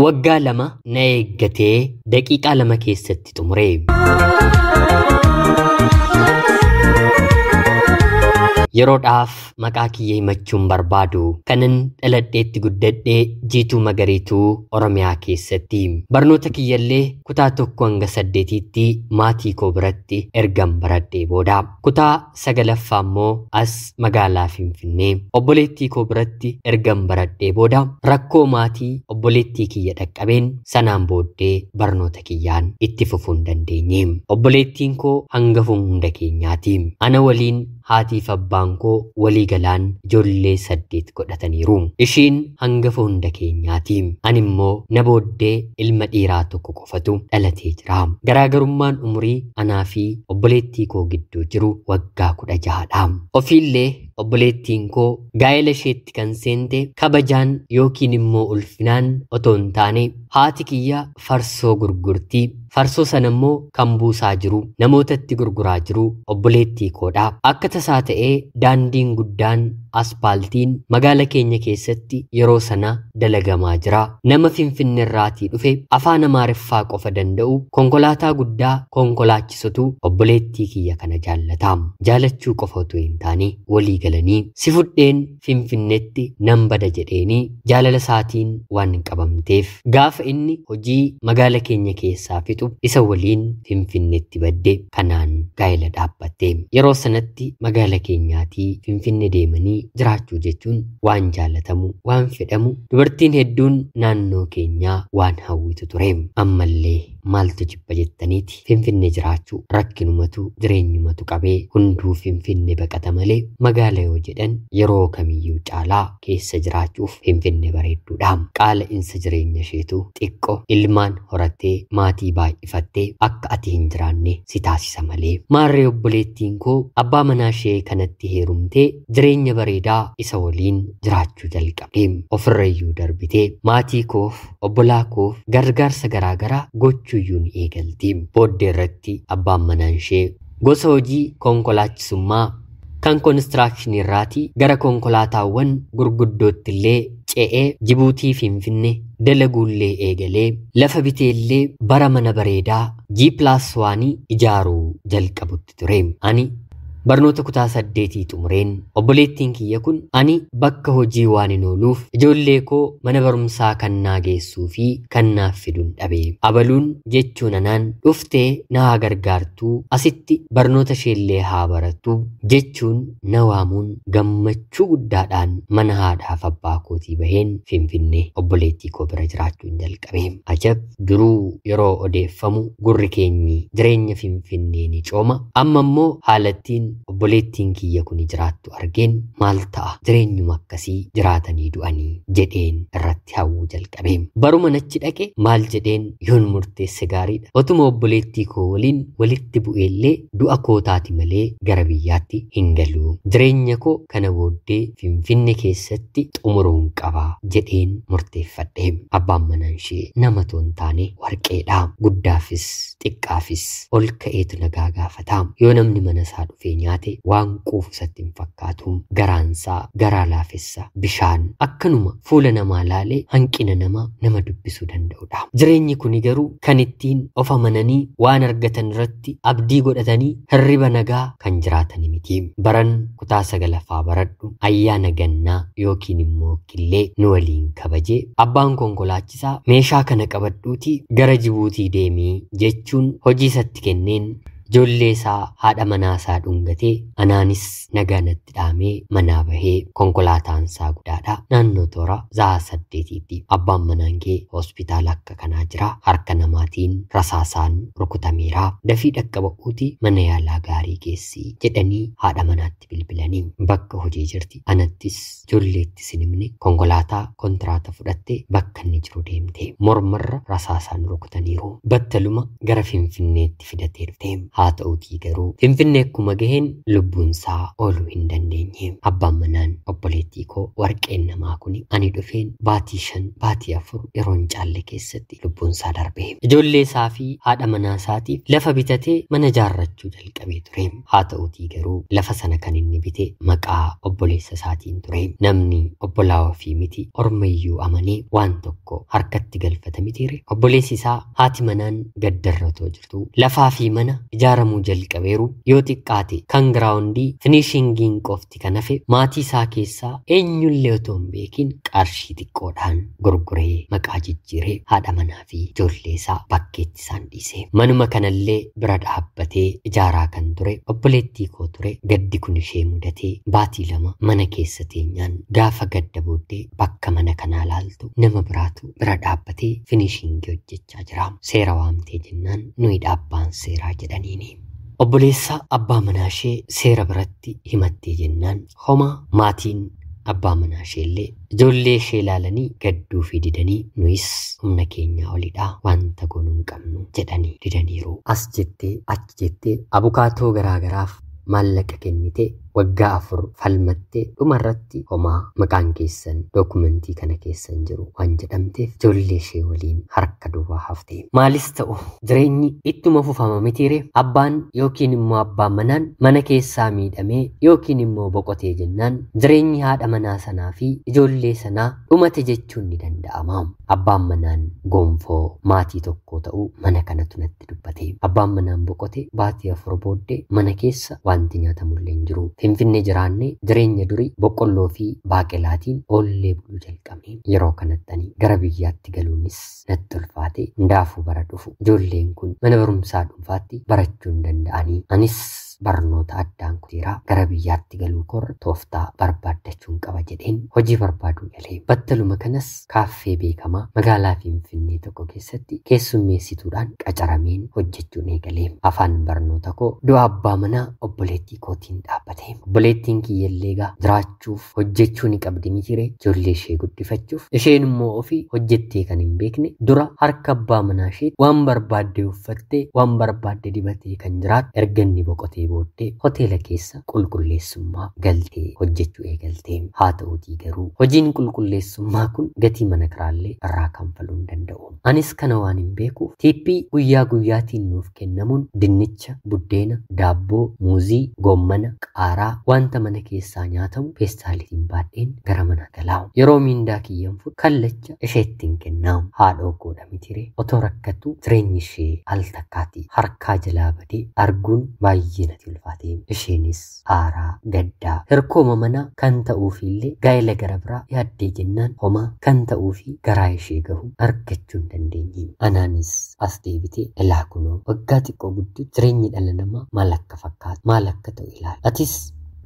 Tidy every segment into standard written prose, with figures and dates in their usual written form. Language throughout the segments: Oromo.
Waggaa 2 na eeggatee daqiiqaa 2 keessatti xumure. Yeroodhaaf maqaa kiyya himachuun barbaadu kanan dhaladheetti guddadhee Jiituu Magariituu Oromiyaa keessatti. Barnoota kiyyallee kutaa 1 hanga 8tti maatii koo biratti ergan baradhee booda. Kutaa 9ffaa immoo as magaalaa Finfinnee obboleettii koo biratti ergan baradhee booda rakkoo maatii obboleettii kiyya dhaqqabeen sanaan booddee barnoota kiyyaan itti fufuu hin dandeenye. Obboleettiin koo hangafa hunda keenyaati. Ana waliin haatiif abbaan koo walii galaan ijoollee 8 godhataniiru. Ishiin hangafa hunda keenyaati. Ani immoo na booddee ilma dhiiraa tokko qofatu dhalatee jira. Garaagarummaan umurii anaa fi obboleettii koo gidduu jiru waggaa 16dha. Ofiillee obboleettiin koo gaa'ela isheetti kan seente kabajaan yookiin immoo ulfinaan otoo hin taane haati kiyya farsoo gurgurtii. Farsoo sana immoo kan buusaa jiru namootatti gurguraa jiru obboleettii koodha. Akka tasaa ta'ee daandiin guddaan aspaaltiin magaala keenya keessatti yeroo sana dalagamaa jira. Nama Finfinneerraatii dhufe afaan Amaariffaa qofa danda'u konkolaataa guddaa konkolaachisutu obboleettii kiyya kana jaallata. Jaalachuu qofa otoo hin taane walii galanii si fudheen Finfinneetti nan bada jedheenii jaalala isaatiin waan qabamteef gaafa inni hojii magaala keenya keessaa fixu isa waliin Finfinneetti badde kanaan gaa'ela dhaabbatte. Yeroo sanatti magaala keenyaatii Finfinne deemanii jiraachuu jechuun waan jaalatamu, waan fedhamu, dubartiin hedduun naannoo keenyaa waan hawwitu ture. Ammallee maaltu jibba jettaniiti Finfinne jiraachuu rakkinumatu jireenyumatu qabee hunduu Finfinne baqata malee magaala yoo jedhan yeroo kamiyyuu caalaa keessa jiraachuuf Finfinne bareedduudha. Qaala'insa jireenya isheetu xiqqoo ilmaan horattee maatii baay'ifattee akka ati hin jiraanne si taasisa malee. Maarree obboleettiin koo abbaa manaa ishee kanatti heerumtee jireenya bareedaa isa waliin jiraachuu jalqabde. Ofirrayyuu darbitee maatii koof obbolaa koof gargaarsa garaagaraa gochuuyyuu ni eegalti. Booddee irratti abbaan manaa ishee gosa hojii konkolaachisummaa kan koonistiraakshiniirraatii gara konkolaataawwan gurguddootti illee ce'ee Jibuutii Finfinne dalaguullee eegalee lafa biteellee bara mana bareedaa G+1 ijaaruu jalqabutti ture. Ani barnoota kutaa 8 xumureen obboleettiin kiyya kun ani bakka hojii waan hin ooluuf ijoollee koo mana barumsaa kan naa geessuu fi kan naaf fiduun dhabe. Abaluun jechuun anaan dhuftee na haa gargaartuu asitti barnoota isheellee haa barattu jechuun na waamuun gammachuu guddaadhaan mana haadhaaf abbaa kootii baheen Finfinnee obboleettii koo bira jiraachuun jalqabe. Ajab! Duruu yeroo odeeffamu gurri keenyi jireenya Finfinnee ni cooma. Amma immoo haalattiin obboleettiin kiyya kun jiraattu argeen maal ta'a jireenyuma akkasii jiraatanii du'anii jedheen irratti hawwuu jalqabe. Baruma nachi dhaqe maal jedheen yoon murteesse gaariidha. Otuma obboleettii koo waliin walitti bu'eellee du'a koo taati malee gara biyyaatti hin galu. Jireenya koo kana booddee Finfinne keessatti xumuruun qaba jedheen murteeffadhe. Abbaan manaan ishee nama otoo hin taane warqeedha. Guddaafis xiqqaafis ol ka'eetu nagaa gaafata. Yoo namni mana isaa dhufee nyaate waan quufu isatti hin fakkaatu. Garaansaa garaa laafessa bishaan akkanuma fuula namaa laalee hanqina namaa nama dubbisuu danda'udha. Jireenyi kuni garuu kan ittiin of amananii waan argatan irratti abdii godhatanii hirriba nagaa kan jiraatani miti. Baran kutaa 9ffaa baradhu ayyaana gannaa yookiin immoo qillee nu waliin kabajee abbaan konkolaachisaa meeshaa kana qabadhuutii gara Jibuutii deemii jechuun hojii isatti kenneen ijoollee isaa haadha manaa isaa dhungatee anaanis nagaa natti dhaamee manaa bahee konkolaataan isaa guddaadha. Naannoo toora sa'a 8tti abbaan manaan kee hospitaala akka kanaa jira. Harka namaatiin rasaasaan rukutameera. Dafii dhaqqaba'uuti mana yaalaa gaarii geessi jedhanii haadha manaatti bilbilanii bakka hojii jirti. Anattis ijoolleettis hin himne konkolaataa kontiraata fudhattee bakka inni jiru deemte. Mormarra rasaasaan rukutaniiru. Battaluma gara Finfinneetti fidatee dhufte. Haa ta'uutii garuu Finfinnee akkuma gaheen lubbuunsaa ooluu hin dandeenye. Abbaan manaan obboleettii koo warqeen namaa kun ani dhufeen baatii 5 baatii 4 yeroo hin caalle keessatti lubbuunsaa darbe. Ijoollee isaa fi haadha manaa isaatiif lafa bitatee mana ijaarrachuu jalqabee ture. Haa ta'uutii garuu lafa sana kan inni bite maqaa obboleessa isaatiin ture. Namni obbolaa ofii miti ormayyuu amanee waan tokko harkatti galfata mitiire. Obboleessi isaa haati manaan gaddarra otoo jirtu lafaa fi mana ijaaramuu jalqabeeru yoo xiqqaate kan giraawundii finishingiin qofti kan hafe maatii isaa keessaa eenyullee otoo hin beekin qarshii xiqqoodhaan gurguree maqaa jijjiiree haadha manaa fi ijoollee isaa bakkeetti isaan dhiise. Manuma kanallee bira dhaabbatee ijaaraa kan ture obboleettii koo ture. Gaddi kun ishee mudatee baatii 2 mana keessa teenyaan gaafa gadda booddee bakka mana kanaa laaltu nama biraatu bira dhaabbatee finishingii hojjechaa jira. Seera waamtee jennaan nuyi dhaabbaan seeraa jedhaniini. Obboleessa abbaa manaa ishee seera biratti himattee jennaan homaa maatiin abbaa manaa ishee illee ijoollee ishee ilaalanii gadduu fi didanii nuyis humna keenyaa olidha wanta goonuu hin qabnu jedhanii didaniiru. As jettee achi jettee abukaatoo garaagaraaf maallaqa kennite waggaa 4 falmattee dhumarratti homaa maqaan keessan dookumentii kana keessan jiru waan jedhamteef ijoollee ishee waliin harka duwwaa hafte. Maalis ta'u jireenyi ittuma fufama mitiire. Abbaan yookiin immoo abbaan manaan mana keessaa miidhamee yookiin immoo boqotee jennaan jireenyi haadha manaa sanaa fi ijoollee sanaa dhumate jechuun ni danda'ama. Abbaan manaan gonfoo maatii tokko ta'uu mana kanatu natti dubbate. Abbaan manaan boqote baatii 4 booddee mana keessa wanti nyaatamullee hin jiru. Finfinnee jiraannee jireenya durii boqqolloo fi baaqelaatiin oollee buluu jalqabne. Yeroo kanatti ani gara biyyaatti galuunis natti ulfaate. Hundaafuu bara dhufu ijoolleen kun mana barumsaa dhuunfaatti barachuu hin danda'anii. Anis barnoota addaan kuteeraa gara biyyaatti galuu korra tooftaa barbaaddachuun qaba jedheen hojii barbaaduu galee. Battaluma kanas kaaffee beekamaa magaalaa Finfinnee tokko keessatti keessummeessituudhaan qacarameen hojjechuun eegalee. Afaan barnoota koo du'a abbaa manaa obboleettii kootiin dhaabbate. Obboleettiin kiyyallee egaa jiraachuuf hojjechuu ni qabdi mitiire ijoollee ishee guddifachuuf. Isheen immoo ofii hojjettee kan hin beekne dura harka abbaa manaa ishee waan barbaadde uffattee waan barbaadde dibatee kan jiraatu erga inni boqotee booddee hoteela keessa qulqulleessummaa galtee hojjechuu eegalte. Haa ta'uutii garuu hojiin qulqulleessummaa kun gatii mana kiraallee irraa kanfaluu hin danda'u. Anis kana waan hin beekuuf tiippii guyyaa guyyaatiin nuuf kennamuun dinnicha, buddeena, daabboo, muuzii, goommana, qaaraa wanta mana keessaa nyaatamu peestaaliitiin baadheen gara mana galaa. Yeroo miindaa kiyyan fudhu kallacha isheettiin kennaa. Haadhoo koodha mitiire otoo rakkattu jireenyi ishee al takkaatti harkaa jalaa badee arguun baay'ee natti ulfaate. Isheenis aaraa gaddaa hirkooma manaa kan ta'uufiillee gaa'ela gara biraa yaaddee jennaan homaa kan ta'uufi garaa ishee gahu argachuu hin dandeenye. Anaanis as deebitee ilaa kunoo waggaa xiqqoo gudduu jireenyi dhala namaa maal akka fakkaatu maal akka ta'u ilaali. Atis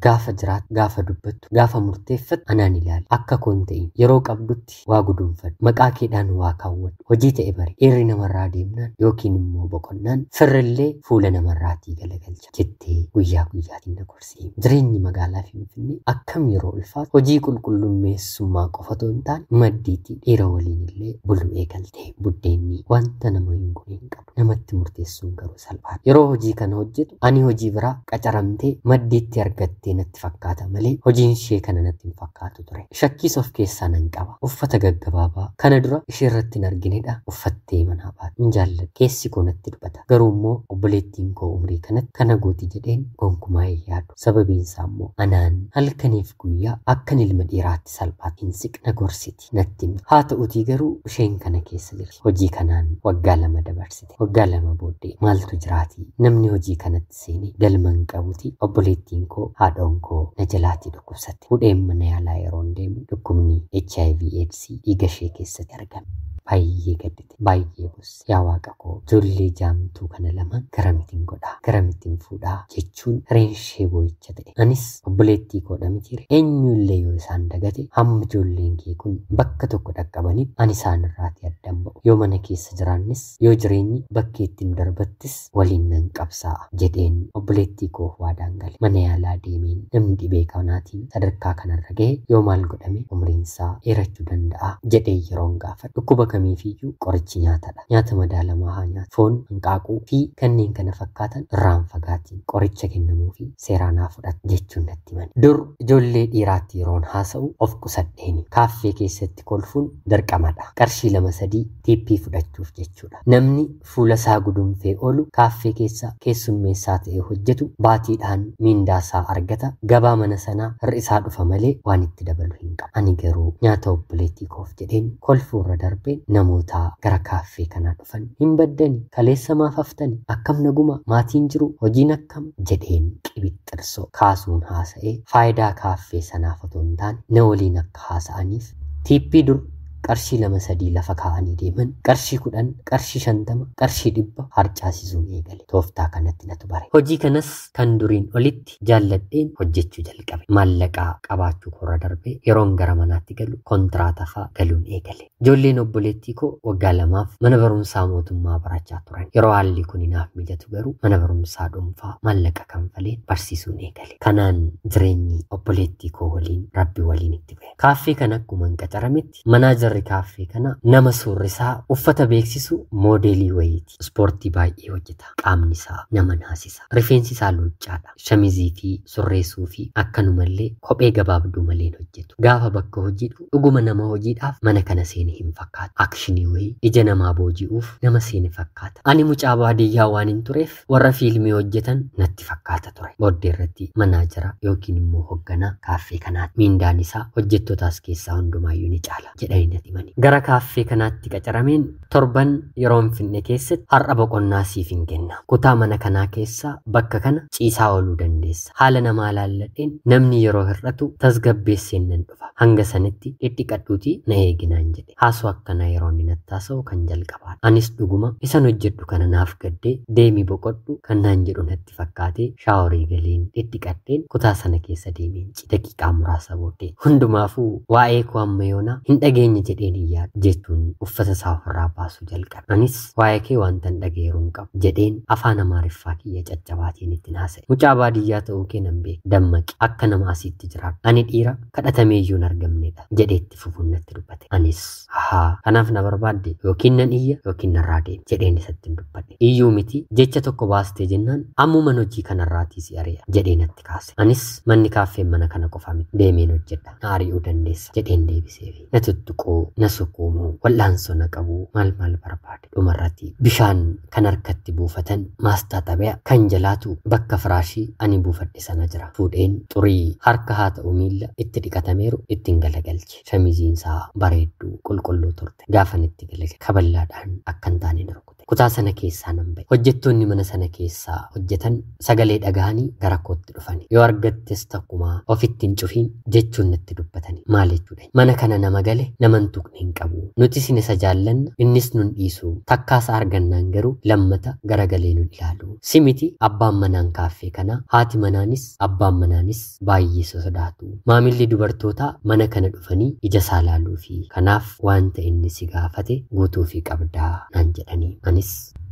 gaafa jiraatu, gaafa dubbattu, gaafa murteeffattu anaan ilaali. Akka koo hin ta'in yeroo qabdutti waa guduunfadhu, maqaa keedhaan waa kaawwadhu, hojii ta'e bari, dhiirri namarraa deemnaan yookiin immoo boqonnaan firrillee fuula namarraatii galagalcha jettee guyyaa guyyaatiin na gorsi. Jireenyi magaalaa Finfinnee akkam yeroo ulfaatu hojii qulqullummeessummaa qofa otoo hin taane maddiitti dhiira waliin illee buluu eegalte. Buddeenni wanta nama hin goone hin qabu. Namatti murteessuun garuu salphaadha. Yeroo hojii kana hojjetu ani hojii biraa qacaramtee maddiitti argattee natti fakkaata malee hojiin ishee kana natti hin fakkaatu ture. Shakkiis of keessaa nan qaba. Uffata gaggabaabaa kana dura ishee irratti hin arginedha. Uffattee manaa baate. Hin jaalladhu. Keessi koo natti dubbata. Garuu immoo obboleettiin koo umrii kanatti kana gooti jedheen gonkumaa hin yaadu. Sababiin isaa immoo anaan halkaniif guyyaa akkan ilma dhiiraatti salphaatti hin siqna gorsiti natti himti. Haa ta'utii garuu isheen kana keessa jirti. Hojii kanaan waggaa 2 dabarsite. Waggaa 2 booddee maaltu jiraatii? Namni hojii kanatti seenee galma hin qabuti. Obboleettiin koo haadhoon koo na jalaatii dhukkubsatte. Hudheen mana yaalaa yeroon deemu dhukkubni HIV AIDS dhiiga ishee keessatti argame. Baay'ee gaddite, baay'ee bosse. Yaa waaqa koo ijoollee jaamtuu kana lamaan garamittiin godhaa, garamittiin fuudhaa jechuun hireen ishee boo'icha ta'e. Anis obboleettii koodha mitiire eenyullee yoo isaan dagate hamma ijoolleen kee kun bakka tokko dhaqqabaniif ani isaan irraatii addan ba'u. Yoo mana keessa jiraannis yoo jireenyi bakkeetti nu darbattis waliin nan qabsaa'a jedheen obboleettii koo waadaan gale. Mana yaalaa deemeen namni dhibee kanaatiin sadarkaa kanarra gahe yoo maal godhame umriinsaa dheerachuu danda'a jedhee yeroon gaafadhu. Dhukkuba kamiifiyyuu qorichi nyaatadha. Nyaata madaalamaa haa nyaatu. Foon, hanqaaquu fi kanneen kana fakkaatan irraan fagaatiin qoricha kennamuu fi seeraan haa fudhatu jechuun natti himani. Dur ijoollee dhiiraatti yeroon haasa'u of qusadheeni. Kaaffee keessatti kolfuun dirqamadha. Qarshii 2-3 tiippii fudhachuuf jechuudha. Namni fuula isaa gudunfee oolu kaaffee keessa keessummeessaa ta'ee hojjetu baatiidhaan miindaa isaa argata. Gabaa mana sanaa hir'isaa dhufa malee waan itti dabalu hin qabu. Ani garuu nyaata obboleettii koof jedheen kolfuurra darbeen namoota gara kaaffee kanaa dhufan hin baddani, kaleessa maaf haftani, akkam naguma, maatiin jiru, hojiin akkam jedheen qibixxirsoo kaasuun haasa'ee faayidaa kaaffee sanaaf otoo hin taane na waliin akka haasa'aniif tiippii dur qarshii 2-3 lafa kaa'anii deeman qarshii 10, qarshii 50, qarshii 100 harcaasisuun eegale. Tooftaa kanatti natu bare. Hojii kanas kan duriin olitti jaalladheen hojjechuu jalqabe. Maallaqaa qabaachuu koorra darbee yeroon gara manaatti galu kontiraata fa'aa galuun eegale. Ijoolleen obboleettii koo waggaa 2 mana barumsaa mootummaa barachaa turan. Yeroo haalli kun naaf mijatu garuu mana barumsaa dhuunfaa maallaqa kanfaleen barsiisuun eegale. Kanaan jireenyi obboleettii koo waliin rabbi waliin itti ba'e. Kaaffee kana akkuma hin qacarametti manaajarri kaaffee kana nama suurri isaa uffata beeksisu moodeelii wayiiti. Ispoortii baay'ee hojjeta. Qaamni isaa nama naasisa. Rifeensi isaa luuccaadha. Shamizii fi surreessuu fi akkanumallee kophee gabaabduu maleen hojjetu. Gaafa bakka hojii dhufu dhuguma nama hojiidhaaf mana kana seene hin fakkaatu. Akshinii wayii ija namaa booji'uuf nama seene fakkaata. Ani mucaa baadiyyaa waan hin tureef warra fiilmii hojjetan natti fakkaata ture. Booddee irratti manaajara yookiin immoo hoogganaa kaaffee kanaati. Miindaan isaa hojjettootaas keessaa hundumaayyuu ni caala jedhanii natti himani. Gara kaaffee kanaatti qacarameen torban yeroon finne keessatti har'a boqonnaa siif hin kenna. Kutaa mana kanaa keessaa bakka kana ciisaa ooluu dandeessa. Haala namaa laalladheen namni yeroo hir'atu tasgabbeesseen nan dhufa. Hanga sanitti dhidhiqadhuutii na eeginaan jedhe. Haasoo akkanaa yeroo inni natti haasa'u kan jalqabaadha. Anis dhuguma isan hojjedhu kana naaf gaddee deemi boqodhu kan naan jedhu natti fakkaatee shaaworii galeen dhidhiqadheen kutaa sana keessa deemeen daqiiqaa muraasa booddee hundumaafuu waa'ee koo amma yoonaa hin dhageenye jedheen hin yaadu jechuun uffata isaa ofirraa baasuu jalqabe. Anis waa'ee kee wanta hin dhageenye hin qabu jedheen afaan Amaariffaa kiyya caccabaatiin ittiin haasa'e. Mucaa baadiyyaa ta'uu kee nan beeka. Dammaqi akka nama asiitti jiraadhu. Ani dhiira kadhatameeyyuu hin argamnedha jedhee itti fufuun natti dubbate. Anis haa kanaaf na barbaadde yookiin nan iyya yookiin narraa deemi jedheen isatti hin dubbadhe. Iyyuu miti jecha tokko baastee jennaan ammuman hojii kanarraatii si ari'a jedhee natti kaase. Anis manni kaaffeen mana kana qofa miti deemeen hojjedha na ari'uu dandeessa jedheen deebiseefi. Na tuttuquu, na sukuumuu, wal'aansoo na qabuu maal maal barbaade. Dhumarratti bishaan kan harkatti buufatan maastaaxabiyaa kan jalaatu bakka firaashii ani buufadhe sana jira. Fuudheen xurii harka haa ta'u miilla itti dhiqatameeru ittiin galagalche. Shamiziin isaa bareedduu qulqulluu turte. Gaafan itti galagale kaballaadhaan akka hin taane na rukute. Kutaa sana keessaa nan ba'e. Hojjettoonni mana sana keessaa hojjetan sagalee dhagahanii gara kootti dhufani. Yoo argattes takkumaa ofitti hin cufiin jechuun natti dubbatani. Maal jechuudha? Mana kana nama gale nama hin tuqne hin qabu. Nuti isin isa jaallanna innis nun dhiisu. Takkaasa argannaan garuu lammata garagalee nun ilaalu. Si miti abbaan manaan kaaffee kanaa haati manaanis abbaan manaanis baay'ee sosodaatu. Maamilli dubartootaa mana kana dhufanii ija isaa laaluu fi kanaaf wanta inni si gaafate guutuu fi qabdaa naan jedhanii. Anis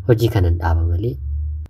hojii kanan dhaaba malee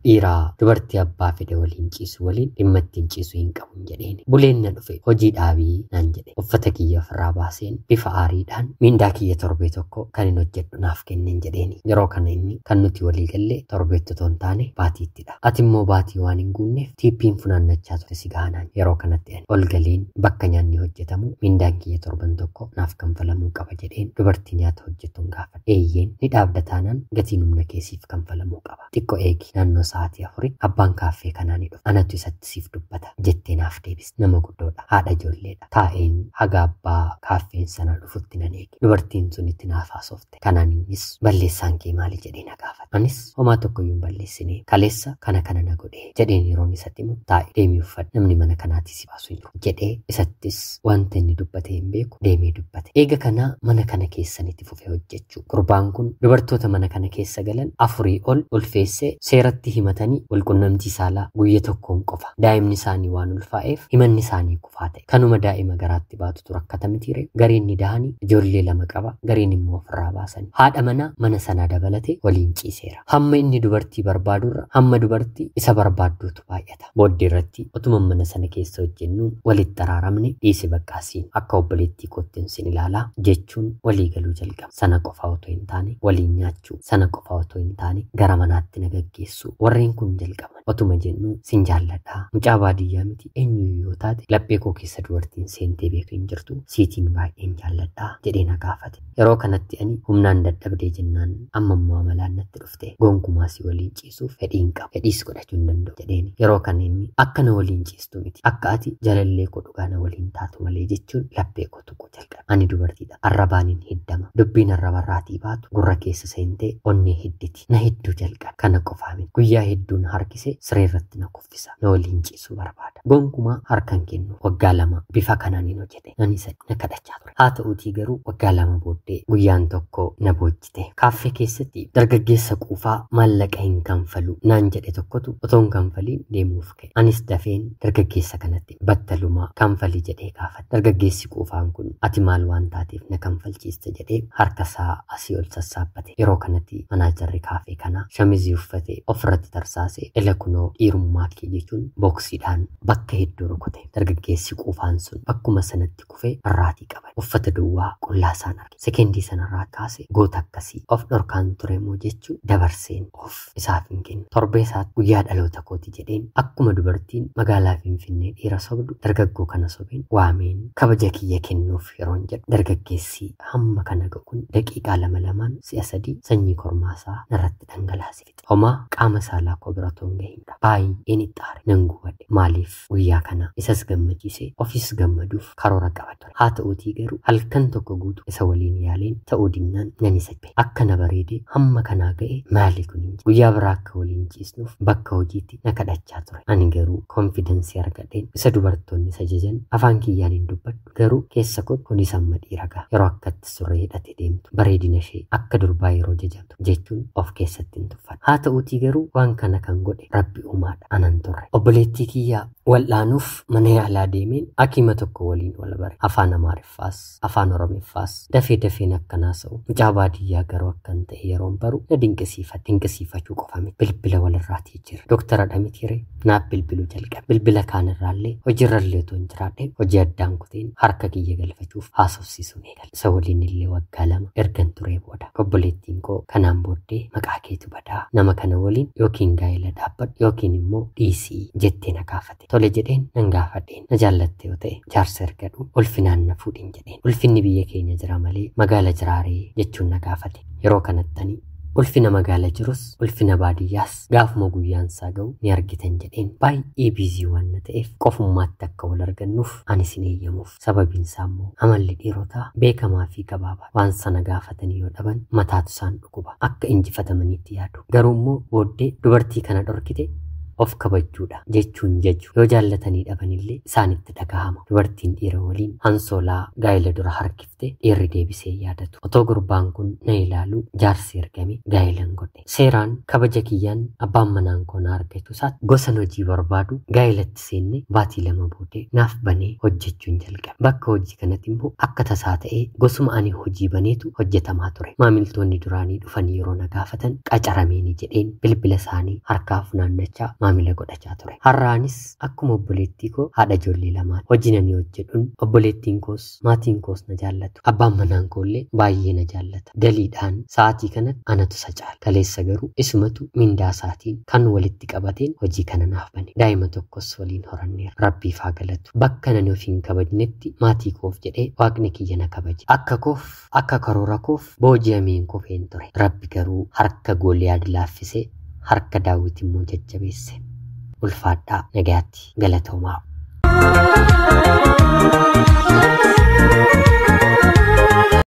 dhiiraa dubartii abbaa fedhe waliin ciisu waliin dhimma ittiin ciisu hin qabu jedheen. Buleen na dhufe hojii dhaabii naan jedhe. Uffata kiyya ofirraa baaseen bifa aariidhaan miindaa kiyya torbee tokko kan hin hojjedhu naaf kenneen jedheeni. Yeroo kana inni kan nuti walii galle torbeetti otoo hin taane baatiittidha. Ati immoo baatii waan hin guunneef tiippiin funaannachaa ture si gahanaan. Yeroo kanatti ani ol galeen bakka nyaanni hojjetamu miindaan kiyya torban tokko naaf kanfalamuu qaba jedheen dubartii nyaata hojjettuun gaafadhe. Eeyyeen ni dhaabda taanaan gatiin humna keessiif kanfalamuu qaba. Xiqqoo eegi naannoo sa'aatii 4 abbaan kaaffee kanaa ni dhufa. Anatu isatti siif dubbata jettee naaf deebiste. Nama guddoodha. Haadha ijoolleedha. Taa'een haga abbaa kaaffeen sana dhufutti nan eege. Dubartiin sun itti naaf haasofte. Kanaan innis balleessaan kee maali jedhee na gaafate. Anis homaa tokkoyyuu hin balleessine. Kaleessa kana kana na godhe jedheen yeroon isatti himu taa'e deemee uffadhu. Namni mana kanaatii si baasu hin jiru jedhee isattis wanta inni dubbate hin beeku deemee dubbate. Eega kanaa mana kana keessanitti fufee hojjechuu. Gurbaan kun dubartoota mana kana keessa galan 4 ol ulfeessee seeratti Himatanii walqunnamtii saalaa guyya tokkoon qofa. Daa'imni isaanii waan ulfaa'eef himanni isaanii kufaa ta'e. Kanuma daa'ima garaatti baatutu rakkata mitiire. Gariin ni dahanii ijoollee 2 qaba, gariin immoo ofirraa baasanii. Haadha manaa mana sanaa dabalatee waliin ciiseera. Hamma inni dubartii barbaadurra hamma dubartii isa barbaadduutu baay'ata. Booddee irratti otuma mana sana keessa hojjennu walitti araaramne dhiisi baqqaasiin akka obboleettii kootti sin ilaalaa jechuun walii galuu jalqaba. Sana qofa otoo hin taane waliin nyaachuu, sana qofa otoo hin taane gara manaatti na gaggeessuu. Warreen kun jalqaban otuma jennu sin jaalladhaa. Mucaa baadiyyaa miti eenyuyyuu yoo taate laphee koo keessa dubartiin seentee beeku hin jirtu, siitiin baay'een jaalladhaa jedhee na gaafate. Yeroo kanatti ani humnaan dadhabdee jennaan amma immoo amalaan natti dhufte gonkumaa si waliin ciisuuf fedhii hin qabu, fedhiis godhachuu hin danda'u jedheen. Yeroo kana inni akka na waliin ciistu miti, akka ati jalallee koo dhugaa na waliin taatu malee jechuun laphee koo tuquu jalqabe. Ani dubartiidha, arrabaaniin hiddama, dubbiin arrabarraatii baatu gurra keessa seentee onnee hidditi, na hidduu jalqabe. Kana qofaa miti, guyyaa hedduun harkise siree irratti na kuffisa, na waliin ciisuu barbaada. Gonkumaa harkan kennu. Waggaa 2 bifa kanaan hin hojjete. Ani isa na kadhachaa ture. Haa ta'uutii garuu waggaa 2 booddee guyyaan tokko na boojjite. Kaaffee keessatti dargaggeessa quufaa maallaqa hin kanfalu naan jedhe tokkotu otoo hin kanfaliin deemuuf ka'e. Anis dafeen dargaggeessa kanatti battalumaa kanfali jedhee gaafate. Dargaggeessi quufaan kun ati maal waan taateef na kanfalchiista jedhee harka isaa asii ol sassaabbate. Yeroo kanatti manaajarri kaaffee kanaa shamizii uffatee ofirratti tarsaasee ila kunoo dhiirummaa kee jechuun booksiidhaan bakka hedduu rukute. Dargaggeessi quufaan sun bakkuma sanatti kufee irraatii qaban. Uffata duwwaa qullaa isaan arge. Sekendii sanarraa kaase goota akkasii of dhorkaan ture moo jechuun dabarseen of isaaf hin kennu. Torbee isaatti guyyaa dhaloota kooti jedheen akkuma dubartiin magaalaa Finfinnee dhiira sobdu dargaggoo kana sobeen waameen kabaja kiyya kennuuf yeroon jedhu dargaggeessi hamma kana ga'u kun daqiiqaa 2 2 si'a 3 sanyii kormaasaa narratti dhangalaase fixe. Homaa qaama saalaa koo bira otoo hin gahinidha. Baay'een itti nan gubadhe. Maaliif guyyaa kana isas gammachiise ofis gammaduuf karoora qaba ture. Haa ta'uutii garuu halkan tokko guutuu isa waliin yaaleen ta'uu dinnaan nan isa jibbe. Akka na bareede hamma kanaa ga'e maali kun hin jiru. Guyyaa biraa akka waliin ciisnuuf bakka hojiitti na kadhachaa ture. Ani garuu konfidensii argadheen isa dubartoonni isa jajan afaan kiyyaan hin dubbadhu. Garuu keessa koo kunis amma dhiira ga'a. Yeroo akkatti surree hidhatee deemtu bareedina ishee akka durbaa yeroo jajamtu jechuun of keessatti hin tuffadhu. Haa ta'uutii garuu waan kana kan godhe Rabbi uumaadha. Anan turre. Obboleettii kiyyaa wal'aanuuf mana yaalaa deemeen hakiima tokko waliin wal bare. Afaan Amaariffaas afaan Oromiffaas dafee dafeen akkanaa sa'u. Mucaa baadiyyaa garuu akkan ta'e yeroon baru na dinqisiifate. Dinqisiifachuu qofa miti. Bilbila walirraatii jira. Doktara Dhamitire naaf bilbiluu jalqabe. Bilbila kaanirraallee hojiirrallee otoo hin jiraadhe hojii addaan kuteen harka kiyya galfachuuf haasofsiisuun eegale. Isa waliin illee waggaa 2 ergan turee booda obboleettiin koo kanaan booddee maqaa keetu badaa, nama kana waliin yookiin gaa'ela dhaabbadhu yookiin immoo dhiisii jettee na gaafate. Tole jedheen nan gaafadheen. Na jaallatte yoo ta'e jaarsa ergadhu ulfinaan na fuudhin jedheen. Ulfinni biyya keenya jira malee magaala jiraaree jechuun na gaafate. Yeroo kanattani ulfina magaala jirus ulfina baadiyyaas gaafuma guyyaan isaa ga'u ni argitan jedheen. Baay'ee biizii waan na ta'eef qofummaatti akka wal argannuuf ani sin eeyyamuuf. Sababiin isaa immoo amalli dhiirotaa beekamaa fi gabaabaa. Waan sana gaafatanii yoo dhaban mataatu isaan dhukkuba. Akka injifatamaniitti yaadu. Garuu immoo booddee dubartii kana dhorkite of kabajuudha jechuun jaju. Yoo jaallatanii dhabanillee isaanitti dhagahama. Dubartiin dhiira waliin hansoolaa gaa'ela dura harkifte dhiirri deebisee yaadatu. Otoo gurbaan kun na ilaalu jaarsi ergame gaa'ilan godhe. Seeraan kabaja kiyyaan abbaan manaan koo na argachuu isaatti gosan hojii barbaadu gaa'elatti seenne baatii 2 booddee naaf banee hojjechuun jalqabe. Bakka hojii kanatti immoo akka tasaa ta'ee gosuma ani hojii baneetu hojjetamaa ture. Maamiltoonni duraanii dhufanii yeroo na gaafatan qacarameenii jedheen bilbila isaanii harkaa funaannachaa maamila godhachaa ture. Har'aanis akkuma obboleettii koo haadha ijoollee 2 hojii nani hojjedhuun obboleettiin koos maatiin koos na jaallatu. Abbaan manaan koollee baay'ee na jaallata. Galiidhaan sa'aatii kanatti anatu isa caala. Kaleessa garuu isumatu mindaa isaatiin kan walitti qabateen hojii kana naaf bane. Daa'ima tokkos waliin horanneera. Rabbiif haa galatu. Bakka nani of hin kabajnetti maatii koof jedhee waaqni kiyya na kabaje. Akka koof akka karoora koof booji'ameen kofeen ture. Rabbi garuu harka Gooliyaad laaffisee harka Daawit immoo jajjabeesse. Ulfaadhaa nagaatti galatoomaa.